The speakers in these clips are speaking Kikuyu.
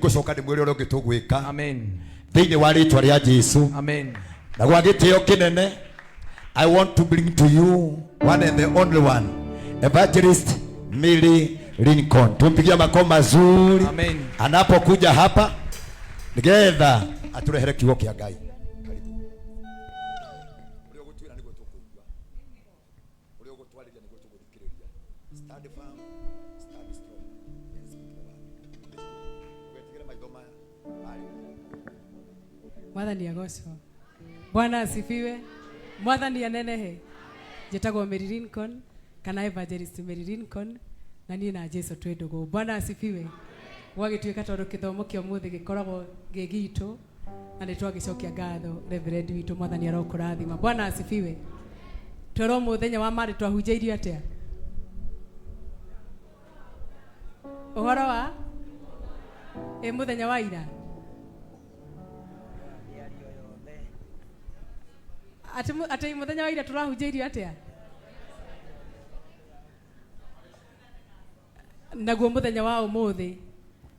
Ngũcoka ndĩmwĩre ũrĩa ũngĩ tũgwĩka. Amen. Thĩinĩ wa rĩtwa rĩa Jesu. Amen. Na gwa gĩtĩo kĩnene, I want to bring to you one and the only one, Evangelist Mary Lincoln. Tumpigie makofi mazuri. Amen. Anapokuja hapa nigetha aturehere kiugo kĩa Ngai. Karibu. Ũrĩa ũgũtwĩra nĩguo tũkũigua. Ũrĩa ũgũtwarĩria nĩguo tũgũthikĩrĩria. Stand firm, stand strong and speak the word. Ndũgetigĩre maitho maya marĩ. Mwathani agocwo. Bwana asifiwe. Mwathani anenehe. Njĩtagwo Mary Lincoln kana Evangelist Mary Lincoln na niĩ na Jesu twĩ ndũgũ. Bwana asifiwe. Gwagĩtuĩka tondũ kĩthomo kĩa ũmũthĩ gĩkoragwo gĩ gitũ na nĩ twagĩcokia ngatho Reverend witũ, Mwathani arokũrathima. Bwana asifiwe. Twerwo mũthenya wa marĩ twahunjĩirio atĩa? Ũhoro wa ĩ mũthenya wa ira atĩ atĩ mũthenya wa ira tũrahunjĩirio atĩa? Naguo mũthenya wa ũmũthĩ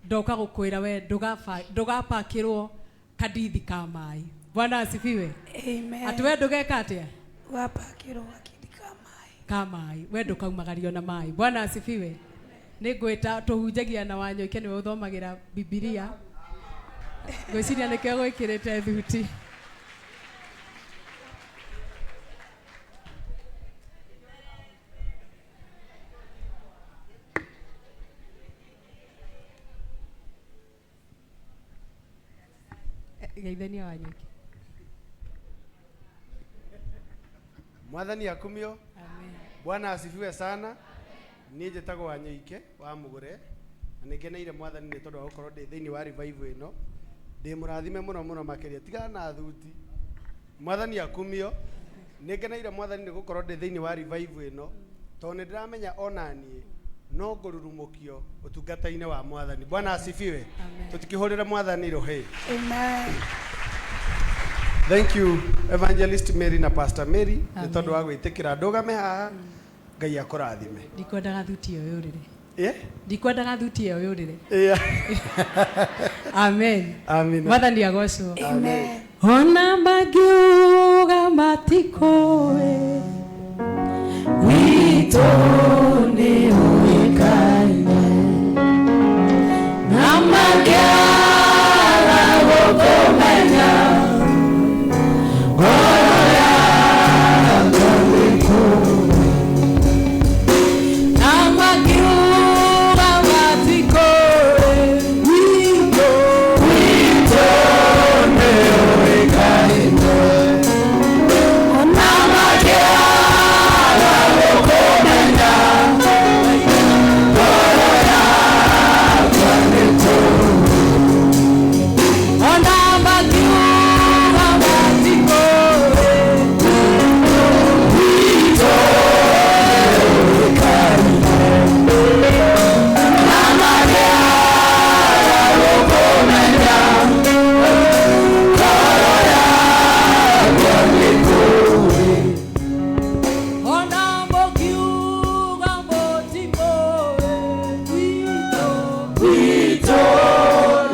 ndoka gũkwĩra we ndũgapakĩrwo kandithi ka maĩ. Bwana asifiwe. Amen. Atĩ we ndũgeka atĩa? Wapakĩrwo gakindi ka maĩ. Ka maĩ. We ndũkaumagario na maĩ. Bwana asifiwe. Nĩ ngwĩta tũhunjagia na Wanyoike nĩwe ũthomagĩra Bibilia. Ngwĩciria nĩkĩo gwĩkĩrĩte thuti. Geithania Wanyoike. Mwathani akumio. Amen. Bwana asifiwe sana. Niĩ njĩtagwo Wanyoike wa Mũgũre na nĩ ngeneire Mwathani nĩ tondũ wa gũkorwo ndĩ thĩinĩ wa revival ĩno. Ndĩ mũrathime mũno mũno makĩria tigana na thuti. Mwathani akumio. Nĩ ngeneire Mwathani nĩ gũkorwo ndĩ thĩinĩ wa revival ĩno tondũ nĩ ndĩramenya ona niĩ no ngũrurumũkio ũtungata-inĩ wa Mwathani. Bwana asifiwe. Tũtikĩhũrĩre Mwathani rũhĩ. Amen. Thank you Evangelist Mary na Pastor Mary nĩ tondũ wa gwĩtĩkĩra ndũgame haha. Ngai akũrathime. Ndikwendaga thuti ĩyo yũrĩre. Eh? Ndikwendaga thuti ĩyo yũrĩre. Yeah. Amen. Amen. Mwathani agocwo. Amen. Ona mangiuga matikũĩ witũ nĩ ũĩkaine na mangĩaga gũkũmenya ngoro yakwa nĩkũĩ na mangiuga matikũĩ witũ nĩ ũĩkaine na mangĩaga gũkũmenya ngoro yakwa nĩkũĩ ona mangiuga matikũĩ witũ nĩ ũĩkaine na mangĩaga gũkũmenya ngoro yakwa nĩkũĩ ona mũkiuga mũtikũĩ witũ witũ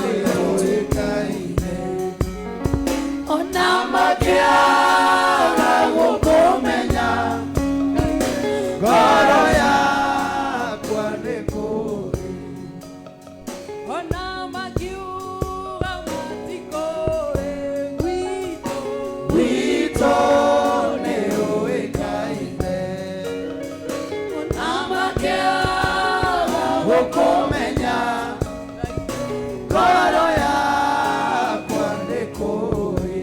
nĩ ũĩkaine ona mangĩaga gũkũmenya Ngoro yakwa nĩkũĩ ona makiuga matikũĩ witũ witũ nĩ ũĩkaine ona mangĩaga gũkũmenya ngoro yakwa nĩkũĩ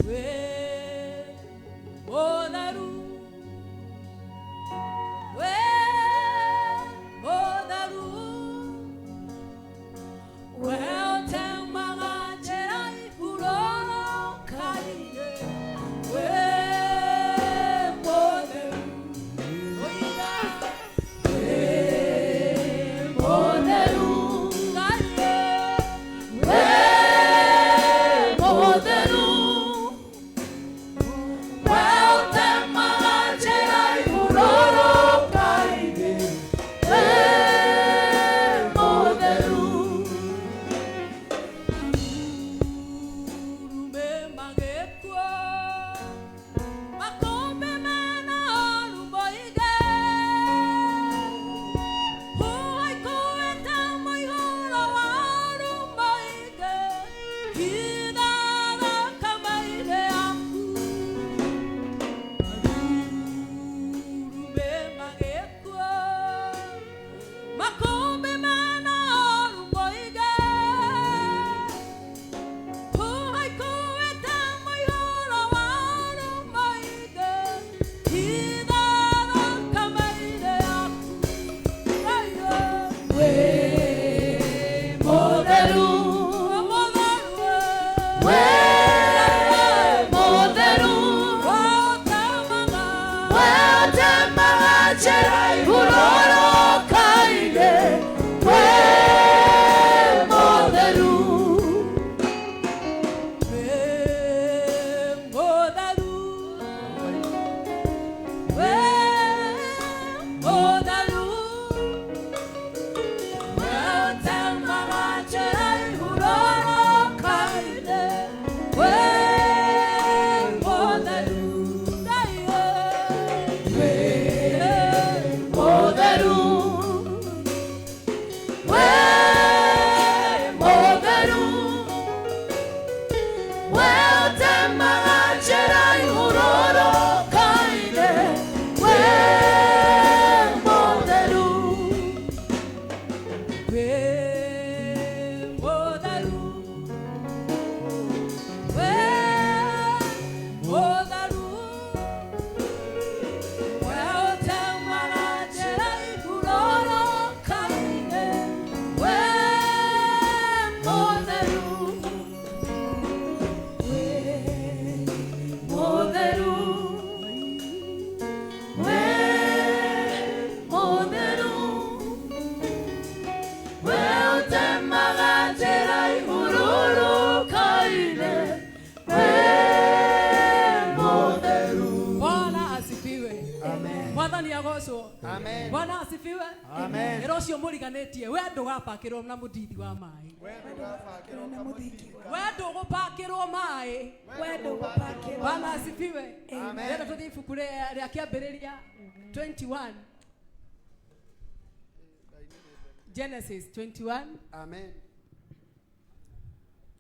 wĩ mũtheru wĩ mũtheru we ũtemaga njĩra ihurũka-inĩ wĩ mũtheru oiga wĩ mũtheru Amen. Bwana asifiwe. Amen. Ĩra ũcio mũriganĩtie, we ndũgapakĩrwo na mũndithi wa maĩ. We ndũgabakĩrwo Na mũthingi We ndũgũpakĩrwo maĩ. We ndũgũpakĩrwo Bwana asifiwe. Amen. Rĩrĩa tũthiĩ ibuku rĩa kĩambĩrĩria 21. Genesis 21. Amen.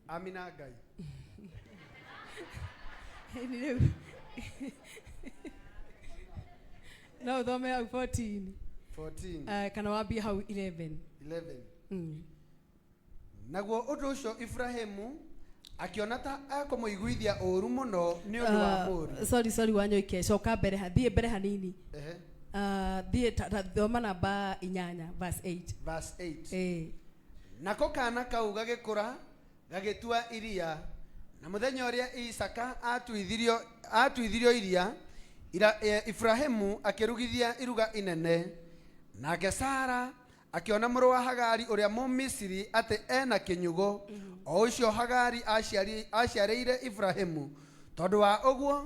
Amina Ngai. Ĩni rĩu. No ũthome hau 14. 14 Kana wambie hau 11. 11. Mm. Naguo ũndũ ũcio Ibrahimu akĩona ta ekũmũiguithia ũũru mũno nĩ ũndũ wa mũriũ. Sorry, Wanyoike, coka mbere thiĩ mbere hanini. Ehe. Thiĩ thoma namba 8 verse 8. Verse 8. Eh. Nako kana kau gagĩkũra gagĩtua iria, na mũthenya ũrĩa Isaka atuithirio iria Ibrahimu akĩrugithia iruga inene. Nake Sara akĩona mũrũ wa Hagari ũrĩa Mũmisiri atĩ ena kĩnyugo, o ũcio Hagari aciarĩire Ibrahimu. Tondũ wa ũguo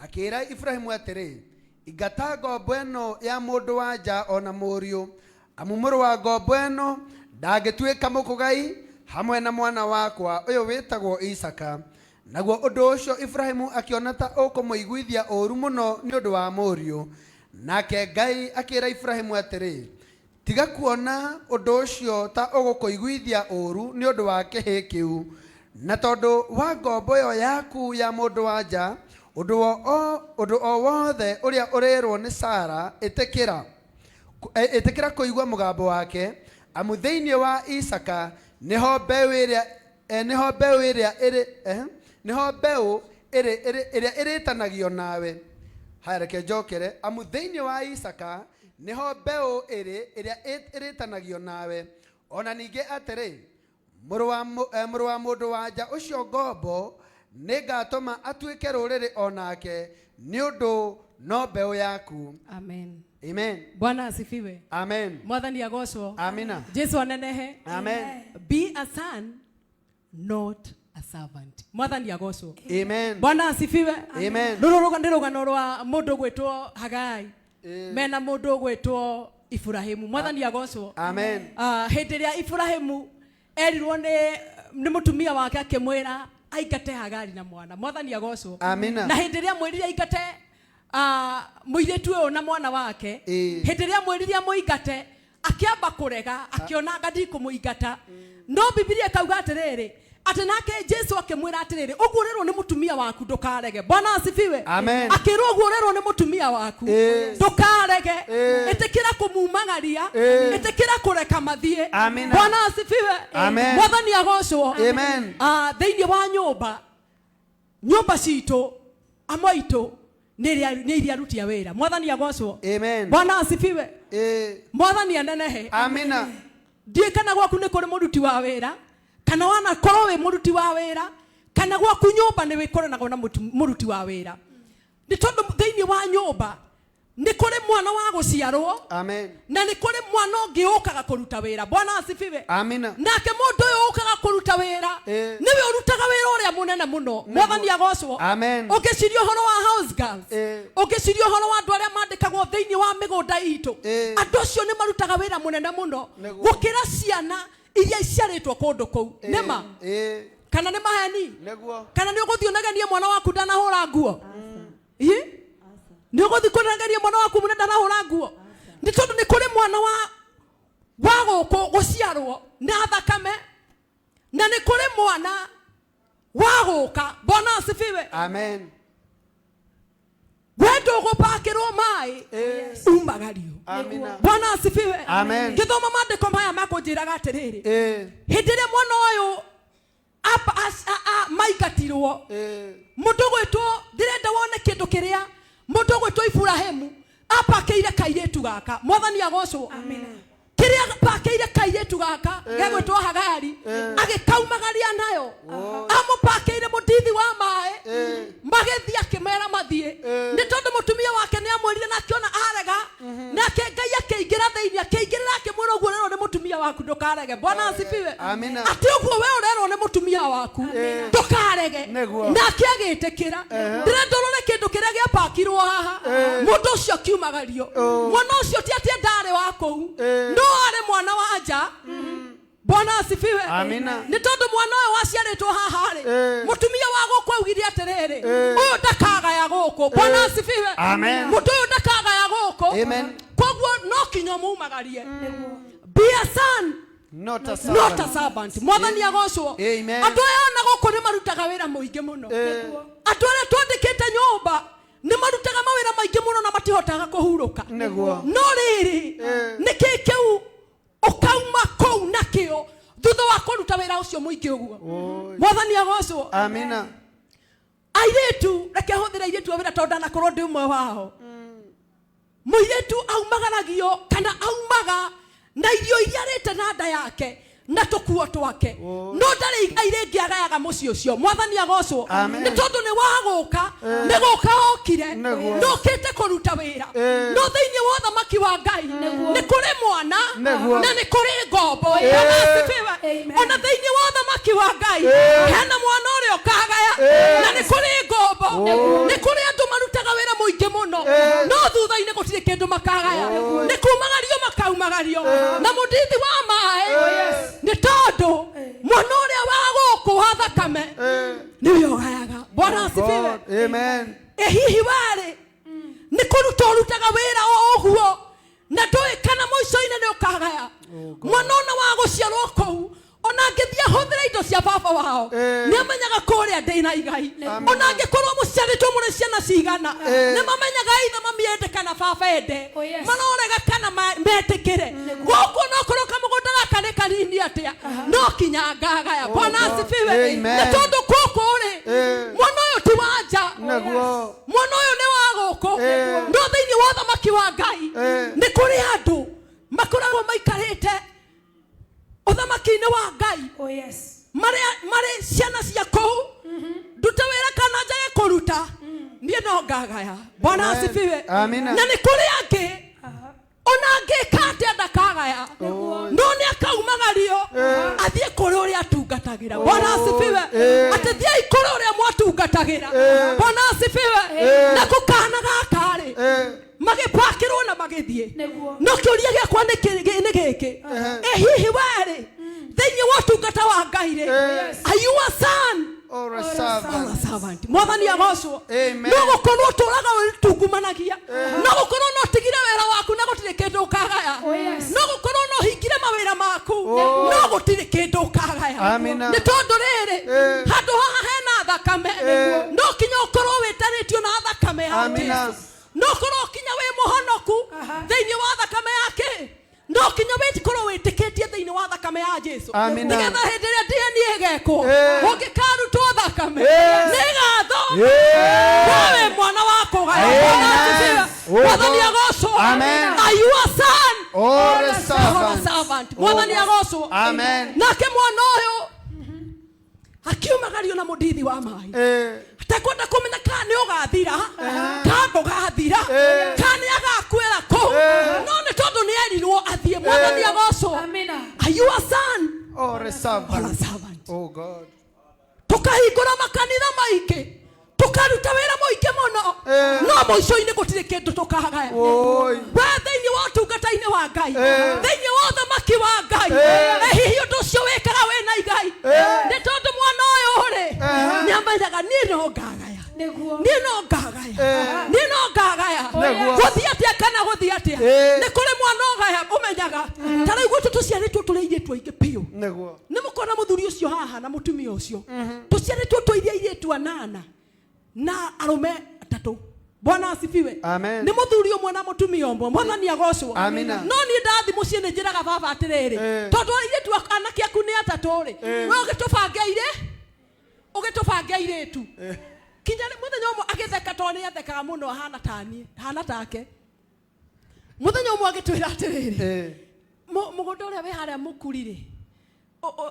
akĩĩra Ibrahimu atĩrĩ, ingata ngombo ĩno ya mũndũ wa nja ona mũriũ, amu mũrũ wa ngombo ĩno ndangĩtuĩka mũkũgai hamwe na mwana wakwa ũyũ wĩtagwo Isaka. Naguo ũndũ ũcio Ibrahimu akĩona ta ũkũmũiguithia ũũru mũno nĩ ũndũ wa mũriũ. Nake Ngai akĩĩra Ibrahimu atĩrĩ, tiga kuona ũndũ ũcio ta ũgũkũiguithia ũũru nĩ ũndũ wa kĩhĩ kĩu, na tondũ wa ngombo ĩyo yaku ya mũndũ wa nja, ũndũ o wothe ũrĩa ũrĩrwo nĩ Sara ĩtĩkĩra ĩtĩkĩra kũigua mũgambo wake, amu thĩinĩ wa Isaka nĩho mbeũ ĩrĩa nĩho mbeũ ĩrĩa ĩrĩ nĩho mbeũ ĩrĩa ĩrĩtanagio nawe. Haya, reke njokere. Amu thĩinĩ wa Isaka nĩho mbeũ ĩrĩ ĩrĩa ĩrĩtanagio nawe. Ona ningĩ atĩrĩ, mũrũ wa mũndũ wa nja ũcio ngombo nĩngatũma atuĩke rũrĩrĩ o nake, nĩ ũndũ no mbeũ yaku. Amen. Amen. Bwana asifiwe. Amen. Mwathani agocwo. Amina. Jesu anenehe. Amen. Be a son, not a servant. Mwathani agocwo. Amen. Bwana asifiwe. Amen. Rũrũ nĩ rũgano rwa mũndũ gwĩtwo Hagai mena mũndũ gwĩtwo Ibrahimu. Mwathani agocwo. Amen. Hĩndĩ ĩrĩa Ibrahimu erirwo nĩ mũtumia wake akĩmwĩra aingate Hagari na mwana. Mwathani agocwo. Amina. Na hĩndĩ ĩrĩa amwĩrire aingate mũirĩtu ũyũ na mwana wake, hĩndĩ ĩrĩa amwĩrire amũingate, akĩamba kũrega, akĩona anga ndikũmũingata. No Bibilia ĩkauga atĩrĩrĩ, atĩ nake Jesu akĩmwĩra atĩrĩrĩ, ũguo ũrerwo nĩ mũtumia waku ndũkarege. Bwana asifiwe. Amen. Akĩrwo ũguo ũrerwo nĩ mũtumia waku ndũkarege, ĩtĩkĩra kũmumagaria, ĩtĩkĩra kũreka mathiĩ. Amina. Bwana asifiwe. Amen. Mwathani agocwo. Amen. Thĩinĩ wa nyũmba citũ amwe aitũ nĩ iria aruti a wĩra. Mwathani agocwo. Amen. Bwana asifiwe. Mwathani anenehe. Amina. Ndiĩ kana gwaku nĩ kũrĩ mũruti wa wĩra, kana wanakorwo wĩ mũruti wa wĩra, kana gwaku nyũmba nĩ wĩkoranagwo na mũruti wa wĩra, nĩ tondũ thĩinĩ wa nyũmba nĩ kũrĩ mwana wa gũciarwo. Amen. Na nĩ kũrĩ mwana ũngĩ ũkaga kũruta wĩra. Bwana asifiwe. Amina. Nake mũndũ ũyũ ũkaga kũruta wĩra nĩwe ũrutaga wĩra ũrĩa mũnene mũno. Mwathani agocwo. Amen. Ũngĩciria ũhoro wa house girls, ũngĩciria ũhoro wa andũ arĩa mandĩkagwo thĩinĩ wa mĩgũnda itũ, andũ acio nĩ marutaga wĩra mũnene mũno gũkĩra ciana iria iciarĩtwo kũndũ kũu. Nĩma kana nĩ maheni? Nĩguo. Kana nĩ ũgũthiĩ ũnegenie mwana waku ndanahũra nguo? Ĩ? Nĩ ũgũthiĩ kũnegenia mwana waku mũne ndanahũra nguo? Nĩ tondũ nĩ kũrĩ mwana wa gũkũ gũciarwo na thakame, na nĩ kũrĩ mwana wa gũka. Bwana asifiwe. Amen. We ndũgũpakĩrwo maĩ, umagario. Amina. Bwana asifiwe. Amen. Ngĩthoma maandĩko maya makũnjĩraga atĩrĩrĩ, hĩndĩ ĩrĩa mwana ũyũ maingatirwo, mũndũ gwĩtwo, ndĩrenda wone kĩndũ kĩrĩa mũndũ gwĩtwo Iburahĩmu apakĩire kairĩtu gaka. Mwathani agocwo. Kĩrĩa apakĩire kairĩtu gaka gegwĩtwo Hagari, agĩkaumagaria nayo, amũpakĩire mũndithi wa maĩ, magĩthiĩ akĩmera mathiĩ, nĩ tondũ mũtumia wake nĩ amwĩrire na akĩona arega. Nake Ngai akĩingĩra thĩinĩ, akĩingĩrĩra, akĩmwĩra ũguo rĩrwo nĩ mũtumia waku ndũkarege. Ndũkarege. Bwana asifiwe. Amina. Atĩ ũguo we ũrerwo nĩ mũtumia waku ndũkarege. Nĩguo. Nake agĩtĩkĩra. Ndĩrenda ũrore kĩndũ kĩrĩa gĩapakirwo haha. Mũndũ ũcio akiumagario. Mwana ũcio ti atĩ ndarĩ wa kũu, no arĩ mwana wa nja. Bwana asifiwe. Amina. Nĩ tondũ mwana ũyũ waciarĩtwo haha rĩ, mũtumia wa gũkũ augire atĩrĩrĩ, ũyũ ndakagaya gũkũ. Bwana asifiwe. Amen. Mũndũ ũyũ ndakagaya gũkũ. Amen. Koguo no kinya mumagarie. Be a son, Not a not a servant. servant. Mwathani agocwo. Amen. Andũ aya na gũkũ nĩ marutaga wĩra mũingĩ mũno. Andũ arĩa twandĩkĩte nyũmba nĩ marutaga mawĩra maingĩ mũno na matihotaga kũhurũka. Nĩguo. No rĩrĩ, nĩkĩ kĩu ũkauma kũu nakĩo thutha wa kũruta wĩra ũcio mũingĩ ũguo? Mwathani agocwo. Amina. Airĩtu, reke hũthĩre airĩtu a wĩra tondũ ndanakorwo ndĩ ũmwe wao. Mũirĩtu aumagaragio kana aumaga na irio iria arĩte na nda yake na tũkuo twake, no ndarĩ igai rĩngĩ agayaga mũciĩ ũcio. Mwathani agocwo. Amen. Nĩ tondũ nĩ wagũka, nĩ gũka okire, Nĩguo. ndũkĩte kũruta wĩra. No thĩinĩ wa ũthamaki wa Ngai nĩ kũrĩ mwana Nĩguo. na nĩ kũrĩ ngombo. Bwana asifiwe. Amen. Ona thĩinĩ wa ũthamaki wa Ngai hena mwana ũrĩa ũkagaya na nĩ kũrĩ ngombo. Nĩ kũrĩ andũ marutaga wĩra mũingĩ mũno, no thutha-inĩ gũtirĩ kĩndũ makagaya. Nĩ kumagario makaumagario na mũndithi wa maĩ, nĩ tondũ mwana ũrĩa wa gũkũ wa thakame nĩwe ũgayaga. Bwana asifiwe. God. Amen. Ĩ hihi warĩ nĩ kũruta ũrutaga wĩra o ũguo na ndũĩ kana mũico-inĩ nĩ ũkagaya? Mwana ona wa gũciarwo kũu, ona angĩthiĩ ahũthĩre indo cia baba wao, nĩ amenyaga kũrĩa ndĩna igai. Ona angĩkorwo mũciarĩtwo mũrĩ ciana cigana, nĩ mamenyaga ithe mami ende kana baba ende. Oh, yes. Marorega kana metĩkĩre gũkũ, onokorwo kamũgũnda gaka nĩ kanini atĩa, no kinya ngagaya. Bwana asifiwe. Amen. Nĩ tondũ gũkũ rĩ, mwana ũyũ ti wa nja. Nĩguo. Mwana ũyũ nĩ wa gũkũ. No thĩinĩ wa ũthamaki wa Ngai nĩ kũrĩ andũ makoragwo maikarĩte ũthamaki-inĩ wa Ngai. Oh, yes. Marĩ ciana cia kũu, ndute wĩra kana njage kũruta, niĩ no ngagaya. Bwana Amen. asifiwe. Amina. Na nĩ kũrĩ angĩ ona angĩka atĩa ndakagaya, no nĩ akaumagario athiĩ kũrĩ ũrĩa atungatagĩra. Bwana asifiwe. Atĩ thiĩi kũrĩ ũrĩa mwatungatagĩra. Bwana asifiwe. Na kũkana gaka rĩ, magĩpakĩrwo na magĩthiĩ. Nĩguo. No kĩũria gĩakwa nĩ gĩkĩ, ĩ hihi werĩ thĩinĩ wa ũtungata wa Ngai rĩ, are you a son Or a or a servant. servant? Mwathani agocwo. Amen. No gũkorwo ũtũraga wĩtungumanagia, no gũkorwo no ũtigire wĩra waku na gũtirĩ kĩndũ ũkagaya. Oh, yes. No gũkorwo no ũhingire mawĩra maku, no gũtirĩ kĩndũ ũkagaya. Amina. Nĩ tondũ rĩrĩ, handũ haha hena thakame, no kinya ũkorwo wĩtanĩtio na thakame ya Amina. Jesu, no korwo kinya wĩ mũhonoku thĩinĩ wa thakame yake, no kinya wĩkorwo wĩtĩkĩtie thĩinĩ wa thakame ya Jesu, Amina. nĩgetha hĩndĩ ĩrĩa DNA ĩgekwo, ũngĩkarutwo thakame nĩgatho wewe mwana wa kũgaya. Bwana asifiwe. Oh, Mwathani God. agocwo. Amen. Are you a son Or a or a servant. servant? Mwathani agocwo. Amen. Nake mwana ũyũ akiumagario na mũndithi wa maĩ, atekwenda kũmenya kana nĩ ũgathira ka ndũgathira, kana nĩ agakuĩra kũu, no nĩ tondũ nĩ erirwo athiĩ. Mwathani agocwo. Amina. Are you a son Or a or a servant. servant? Oh God. Tukahingũra makanitha maingĩ, tukaruta wĩra mũingĩ mũno, no mũico-inĩ gũtirĩ kĩndũ tũkagaya. Oi. We thĩinĩ wa ũtungata-inĩ wa Ngai, thĩinĩ wa ũthamaki wa Ngai, ĩ hihi ũndũ ũcio wĩkaga wĩna igai? Nĩ tondũ mwana ũyũ rĩ, nĩ amenyaga niĩ no ngagaya. Nĩguo. Niĩ no ngagaya, niĩ no ngagaya. Nĩguo. Gũthiĩ atĩa kana gũthiĩ atĩa, nĩ kũrĩ mwana ũgaya ũmenyaga. Ta rĩu gwitũ tũciarĩtwo tũrĩ airĩtu aingĩ biũ. Nĩguo. Nĩ mũkona mũthuri ũcio haha na mũtumia ũcio, tũciarĩtwo tũiria airĩtu anana na arũme atatũ. Bwana asifiwe. Amen. Nĩ mũthuri ũmwe na mũtumia ũmwe. Mwathani agocwo. Amina. No niĩ ndathi mũciĩ nĩ njĩraga baba atĩrĩrĩ, tondũ airĩtu anake aku nĩ atatũ rĩ, we ũgĩtũbangeire ũgĩtũbange airĩtu kinya mũthenya ũmwe agĩtheka, tondũ nĩ athekaga mũno, ahana taniĩ hana take. Mũthenya ũmwe agĩtwĩra atĩrĩrĩ, mũgũnda ũrĩa wĩ harĩa mũkuri rĩ,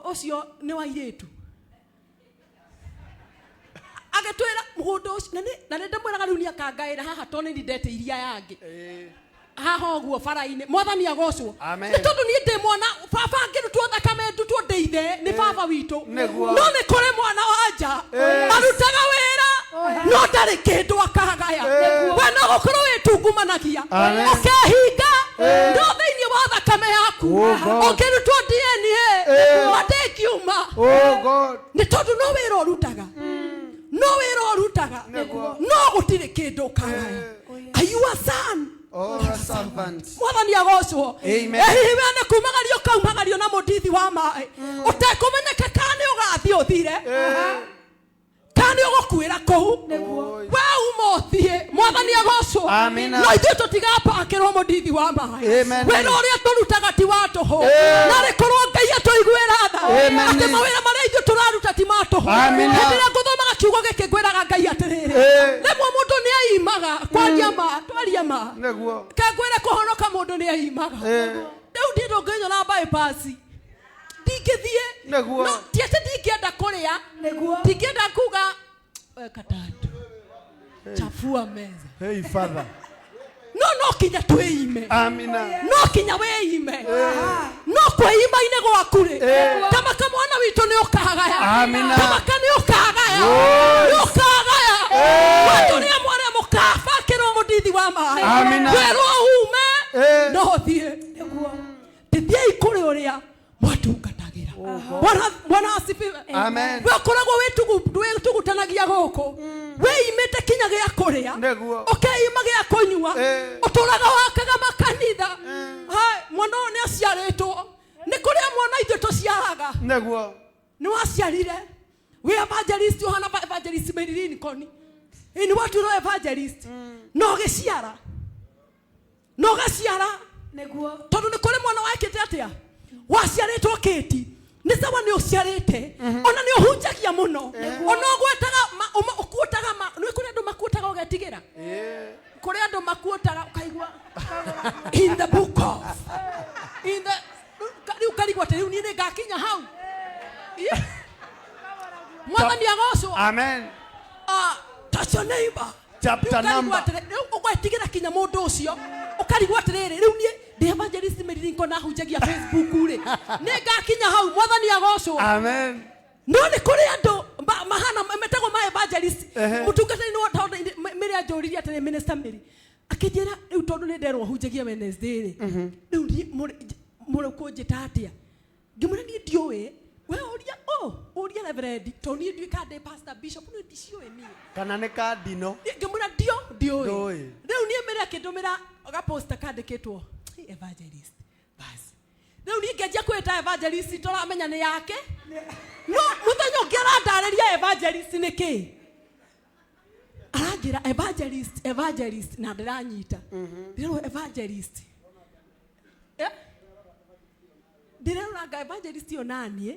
ũcio nĩ wa airĩtu. Agĩtwĩra mũgũnda ũcio, na nĩ ndamwĩraga rĩu nĩ akangaĩra haha tondũ nĩ ndete iria yangĩ. Haha ũguo bara-inĩ, Mwathani agocwo. Amen. Nĩ tondũ niĩ ndĩ mwana baba angĩrutwo thakame ndutwo ndĩ ithe nĩ baba witũ. Nĩguo. No nĩ kũrĩ mwana wa nja arutaga wĩra no ndarĩ kĩndũ akagaya. We no gũkorwo wĩtungumanagia Amen. ũkehinga, no thĩinĩ wa thakame yaku Oh, God. ũngĩrutwo DNA mandĩngiuma. Oh God. Nĩ tondũ no wĩra ũrutaga, no wĩra ũrutaga, Nĩguo. no gũtirĩ kĩndũ ũkagaya. Are you a son Or a servant? Mwathani agocwo. Amen. Ĩ hihi we nĩ kumagario kaumagario na mũndithi wa maĩ ũtekũmenyeka kana nĩ ũgathiĩ ũthire kana nĩ ũgũkuĩra kũu? Nĩguo. We uma ũthiĩ. Mwathani agocwo. Amina. No ithuĩ tũtigapakĩrwo mũndithi wa maĩ. Amen. Wĩra ũrĩa tũrutaga ti wa tũhũ, na rĩkorwo Ngai atũiguĩra tha Amen. atĩ mawĩra marĩa ithuĩ tũraruta ti ma tũhũ. Amina. Hĩndĩ ĩrĩa ngũthomaga kiugo gĩkĩ ngwĩraga Ngai atĩrĩrĩ, rĩmwe mũndũ nĩ aimaga kwaria ma, twaria ma. Nĩguo. Kangwĩre kũhonoka mũndũ nĩ aimaga. Rĩu ndiĩ ndũngĩnyona bypass ndingĩthiĩ. Nĩguo. No ti atĩ ndingĩenda kũrĩa. Nĩguo. Ndingĩenda kuga weka tatu chafua meza. Hey Father. No no kinya twĩime. Amina. No kinya wĩime, no kwĩima-inĩ gwaku rĩ, tamaka mwana witũ nĩ ũkagaya. Amina. Tamaka nĩ ũkagaya, nĩ ũkagaya. Watũrĩa mwarĩa mũkabakĩrwo mũndithi wa maĩ. Amina. Werwo ume no ũthiĩ. Nĩguo. Tithiĩi kũrĩ ũrĩa mwatungatagĩra. Bwana asifiwe. Amen. We ũkoragwo wĩtugutanagia gũkũ, wĩimĩte kinya gĩa kũrĩa. Nĩguo. Ũkeima gĩa kũnyua. Ũtũraga wakaga makanitha. Hai, mwana ũyũ nĩ aciarĩtwo nĩ kũrĩa mwana ithuĩ tũciaraga. Nĩguo. Nĩ waciarire wĩ evangelist ũhana evangelist Mary Lincoln, ĩ nĩ watuirwo evangelist no ũgĩciara, no ũgaciara. Nĩguo. Tondũ nĩ kũrĩ mwana wekĩte atĩa waciarĩtwo kĩti nĩ sawa, nĩ ũciarĩte ona nĩ ũhunjagia mũno, ona ũgwetaga ũkuotaga nĩ kũrĩ andũ makuotaga ũgetigĩra. Kũrĩ andũ makuotaga ũkaigua in the book of in the rĩu karigwo atĩ rĩu niĩ nĩ ngakinya hau. Yeah. Mwathani agocwo. Amen. Ah, touch your neighbor. Chapter Rĩu ũkarigwo number. Rĩu ũgetigĩra kinya mũndũ ũcio ũkarigwo atĩrĩrĩ, rĩu niĩ ndĩ evangelist Mary Lincoln ahunjagia Facebook rĩ, nĩ ngakinya hau? Mwathani agocwo. Amen. No nĩ kũrĩ andũ mahana metagwo ma evangelist. Mũtungatĩri nĩ Mary anjũririe atĩrĩ, Minister Mary akĩnjĩra rĩu tondũ nĩ nderwo hunjagia Wednesday rĩ, rĩu niĩ mũrĩ kũnjĩta atĩa? Ngĩmwĩra niĩ ndiũĩ, we ũria, oh ũria reverend, tondũ niĩ nduĩka ndĩ pastor bishop nĩ ndiciũĩ niĩ. Kana nĩ kandino. Niĩ ngĩmwĩra ndio ndiũĩ. Ndũĩ. Rĩu niĩ Mary akĩndũmĩra gaposta kandĩkĩtwo "Hey, evangelist", basi rĩu niĩ ngĩanjia kwĩta evangelist tũramenya nĩ yake, no mũthenya ũngĩ arandarĩria evangelist nĩ kĩ, aranjĩra evangelist, evangelist, na ndĩranyita ndĩrerwo evangelist. Eh? Ndĩreroranga evangelist ĩyo naniĩ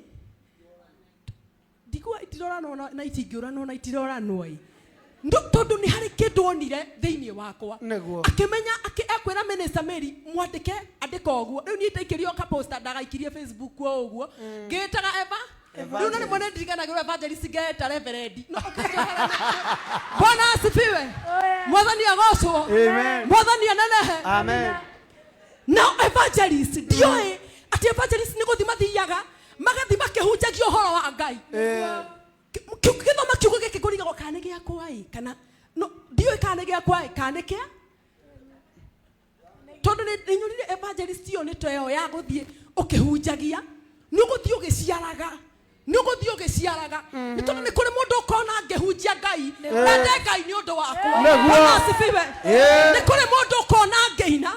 ndigua itiroranwo na itingĩũranwo na itiroranwo ĩ. No tondũ nĩ harĩ kĩndũ onire thĩinĩ wakwa. Nĩguo. Akĩmenya ekwĩra Minister Mary mwandĩke andĩka ũguo. Rĩu niĩ ndaikĩrio kaposta ndagaikirie Facebook o ũguo ngĩĩtaga eva. Rĩu no rĩmwe nĩ ndiriganagĩrwo evangelist ngeta reverend, no ũkĩnjohera. Bwana asifiwe. Mwathani agocwo. Amen. Mwathani anenehe. Amen. Nao evangelist ndioĩ atĩ evangelist nĩ gũthiĩ mathiaga magathi makĩhunjagia ũhoro wa Ngai. Gĩthoma kiugo gĩkĩ kũrigagwo kana nĩ gĩakwa ĩ, kana no ndiũĩ kana nĩ gĩakwa ĩ, kana nĩ kĩa tondũ nĩ nyonire evangelist ĩyo nĩ ta ĩyo ya gũthiĩ ũkĩhunjagia, nĩ ũgũthiĩ ũgĩciaraga, nĩ ũgũthiĩ ũgĩciaraga, nĩ tondũ nĩ kũrĩ mũndũ ũkona ngĩhunjia Ngai ende Ngai nĩ ũndũ wakwa. Nĩguo. Bwana asifiwe. Nĩ kũrĩ mũndũ ũkona ngĩina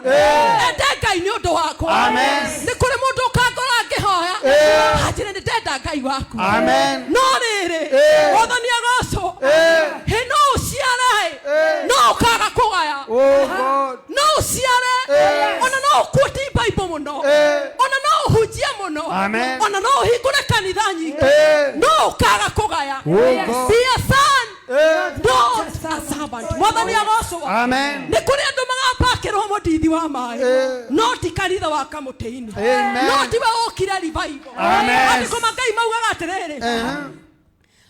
ende Ngai nĩ ũndũ wakwa. Amen. Nĩ kũrĩ mũndũ ũkangora ngĩhoya anjĩre nĩ ndenda Ngai waku. Amen. No rĩrĩ, Mwathani agocwo, hĩ no ũciare no ũkaga kũgaya. Oh God. No ũciare ona no ũkuote Bible mũno, ona no ũhunjie mũno, Amen. ona no ũhingũre kanitha nyingĩ, no ũkaga kũgaya. Oh God. Be a son, not a servant. Mwathani agocwo. Amen. Nĩ kũrĩ andũ magapakĩrwo mũndithi wa maĩ, no ti kanitha wa kamũtĩ-inĩ. Amen. No tiwe ũkire revival. Amen. Maandĩko ma Ngai maugaga atĩrĩrĩ,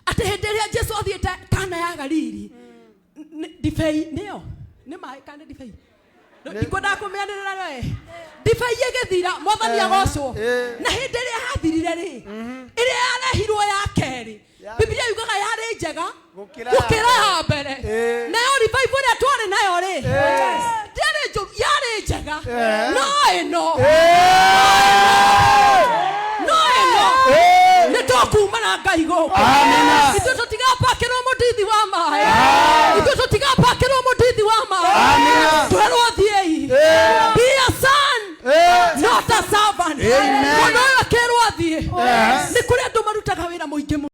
atĩ hĩndĩ ĩrĩa Jesu athiĩte Kana ya Galili, ndibei nĩyo nĩ maĩ kana nĩ ndibei? Ndikwendaga kũmĩanĩrĩra we. Ndibei ĩgĩthira, mwathani agocwo. Na hĩndĩ ĩrĩa yathirire rĩ, ĩrĩa yarehirwo ya kerĩ, Biblia yugaga yarĩ njega Gũkĩra gũkĩra ya mbere. Nayo revival ĩrĩa twarĩ nayo rĩ, ndĩarĩ njũru, yarĩ njega, no ĩno, no ĩno nĩ tũkuma na Ngai gũkũ. Amina. Ithuĩ tũtigapakĩrwo mũndithi wa maĩ, ithuĩ tũtigapakĩrwo mũndithi wa maĩ. Amina. Twerwo thiĩi, be a son, not a servant. Amen. Mwana ũyũ akĩrwo athiĩ, nĩ kũrĩ andũ marutaga wĩra mũingĩ mũno.